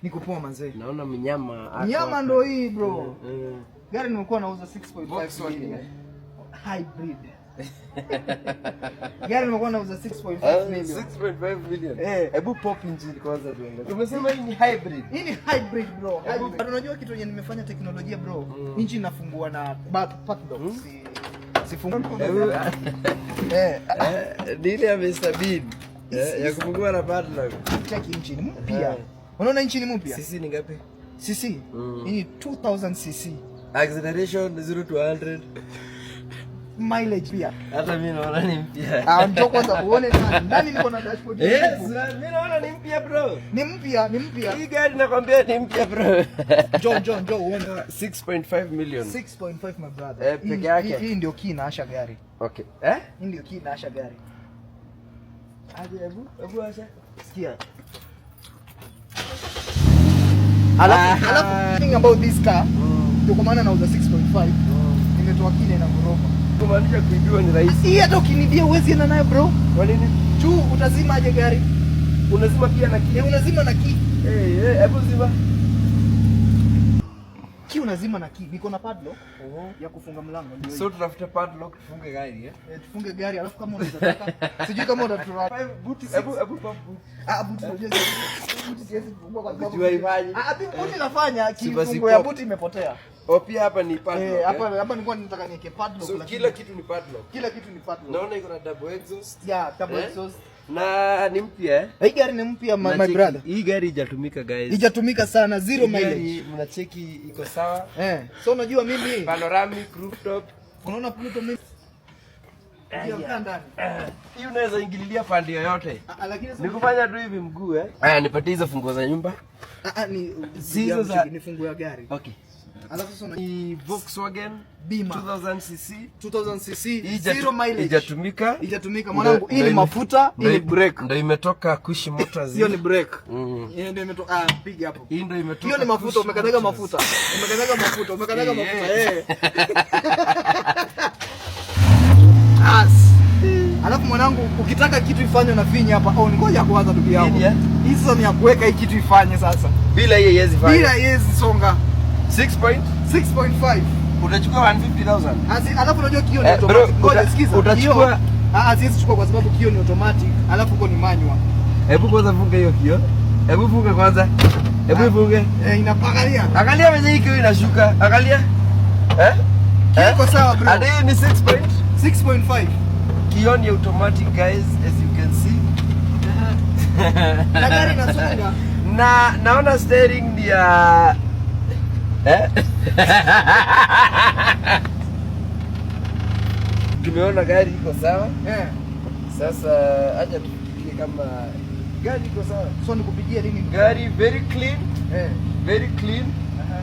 Niko poa manzee. Naona mnyama ako Nyama hapa. ndo hii, bro. Gari nimekuwa nauza 6.5 Volkswagen, million. eh? Hybrid. Gari nimekuwa nauza 6.5 million. 6.5 million. Eh. Hebu pop engine kwanza tuangalie. Umesema hii ni hybrid. Hii ni hybrid, bro. Hybrid. But unajua kitu yenye nimefanya teknolojia, bro. Engine inafungua na padlock. Si sifungua. Hebu Eh, ni ile ya Mr Bean. Ya kufungua na padlock. Check engine mpya. Eh. Unaona engine mpya? CC ni ngapi? CC. Hii ni 2000 cc. Acceleration 0 to 100. Mileage pia. Hata mimi naona ni mpya. Ah, njoo kwanza uone ndani. Ndani niko na dashboard. Yes, mimi naona ni mpya, bro. Ni mpya, ni mpya. Hii gari nakwambia ni mpya, bro. Njoo, njoo, njoo uone. 6.5 million. 6.5, my brother. Eh, peke yake. Hii ndio key inaasha gari. Okay. Eh? Hii ndio key inaasha gari. Aje, hebu acha. Sikia. Alafu Ah. alafu thing about this car, ndio kwa maana nauza 6.5. Nimetoa kile na ghorofa. Kumaanisha kuibiwa ni rahisi. Hii hata ukiniibia huwezi enda nayo, bro. Kwa nini? Juu utazima aje gari? Unazima pia na key. Eh, unazima na key. Eh, eh, hebu zima. Key unazima na key. Niko na padlock ya kufunga mlango, ndio hii. So tutafute padlock tufunge gari, eh? Eh, tufunge gari, alafu kama unaweza taka, sijui kama utatura. Boot, hebu pop boot. Ah, boot unajua boot siwezi kufungua kwa sababu Unajua haifanyi. Ah, boot inafanya, Si basi kifungo ya pop. boot imepotea. Oh, pia hapa ni padlock. Eh, hapa hapa nilikuwa nataka niweke padlock, So lakini kila kitu ni padlock. Kila kitu ni padlock. Naona iko na double exhaust. Yeah, double Eh? exhaust. Na ni mpya, eh? Hii gari ni mpya, my Mnacheki, brother. hii gari haijatumika, guys. Ijatumika sana, zero Hii mileage. gari mnacheki iko sawa. Eh, so unajua mimi Panoramic rooftop. Unaona Pluto mimi. Ndio kaa ndani. Hii unaweza ingililia pande yoyote. Ah, ah, lakini Ni kufanya tu hivi mguu, eh. Aya, nipatie hizo funguo za nyumba. Ah, ah, ni Si hizo za- ni funguo ya gari. Okay. Alafu sasa Ni Volkswagen Bima. 2000 cc. 2000 cc, Hii zero mileage. Haijatumika. Ijatumika, mwanangu. Hii ni mafuta, hii ni brake. Ndio imetoka Kushi Motors. Hiyo ni brake. Hiyo ndio imetoka, ah, piga hapo. Hii ndio imetoka. Hiyo ni mafuta, Kushi umekanyaga Motors. mafuta. Umekanyaga mafuta, umekanyaga mafuta. Eh. As. Alafu mwanangu, ukitaka kitu ifanye unafinya hapa. Oh, ngoja kwanza, ndugu yangu. Nini, eh? Hii sasa ni ya kuweka hii kitu ifanye sasa. Bila hiyo haiwezi fanya. Bila haiwezi songa. 6 point 6.5. utachukua 150,000. Alafu unajua kio ni Eh, bro, automatic. Ngoja sikiza. utachukua- Kio, ah, ah, siwezi chukua kwa sababu kio ni automatic. Alafu uko ni manual. Hebu kwanza funga hiyo kio. Hebu funga kwanza. Hebu ifunge. Eh, inapagalia. Angalia venye hii kio inashuka. Angalia. Eh? Kio iko sawa, bro. And hii ni 6 point. 6.5. Kio ni automatic, guys, as you can see. Na gari inasonga. Na naona steering ni ya, eh? Tumeona gari iko sawa. Eh. Sasa acha tufikirie kama gari iko sawa. So nikupigie nini? Gari very clean, Eh. very clean. Aha.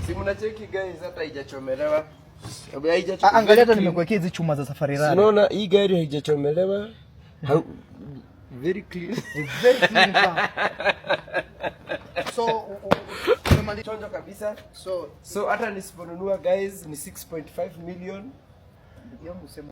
Si mnacheki, guys, hata haijachomelewa. Ah, angalia hata nimekuwekea hizi chuma za Safari Si Rally. unaona hii gari haijachomelewa? Very clean. Very clean car. So umemaliza. Chonjo kabisa. So So hata nisiponunua, guys, ni 6.5 million. Yangu sema